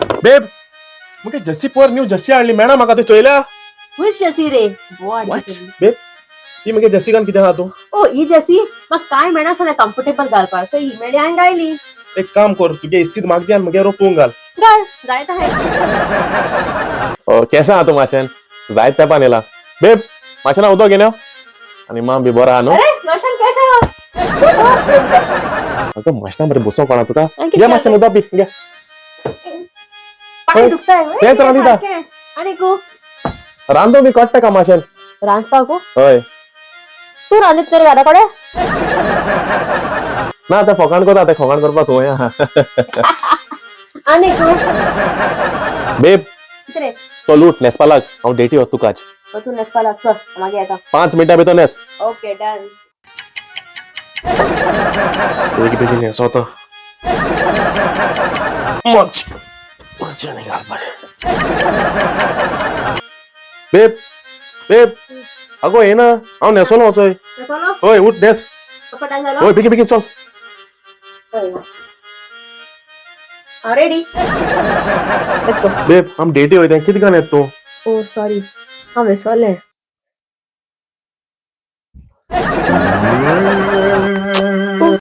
Babe, मुगे जस्सी पोर new Jassi हाडली मेणा म्हाका ती चोयल्या. Which Jassi रे? What? बेब, ती मुगे जस्सी घाल कितें आहा तूं? ओ, ही जसी म्हाका काय मेळना सगळें कम्फर्टेबल घालपाक, सो ही मेळ्ळी हांवें घायली. एक काम कर, तुगे इस्तीद म्हाका दी आनी मुगे रोप तूं घाल. घाल जायत आहे. केसा आहा तूं माशेन जायत तेंपान येला. बेब, माशेन उदक घेवन यो आनी माम बी बरो आहा न्हू? अरे माशान, केशा? अगं माशना, बरें बसो कोणा तुका. आनी घे. कितें? माशेन उदक पी, घे. पांय दुखताय. तेंच रांदिता. आनी गो. रांदो बी कट्टा का माशेन? रांदपाक? हय. तूं रांदीत तर घरा कडेन? ना, ते फोकाण करता, ते फोकाण करपा संवय आहा. आनी गो. बेब. कितें रे? चल उठ, न्हेसपा लाग, हांव डेटी वच तुका आज. तूं न्हेसपा लाग, चल मागीर येता. 5 मिनटां भितर न्हेस. Okay, done. बेगी बेगीन न्हेसो. मच मज्जा न्ही घालपाचें. बेब, बेब, अगो येना, हांव न्हेसोलो वचोय. न्हेसोलो? हय, उठ, न्हेस. कसो टायम जालो? हय, बेगीन बेगीन चल. हांव रेडी. बेब, आम डेटी वयता, कितें घाल येता तूं? ओ सॉरी, हांव विसरलें.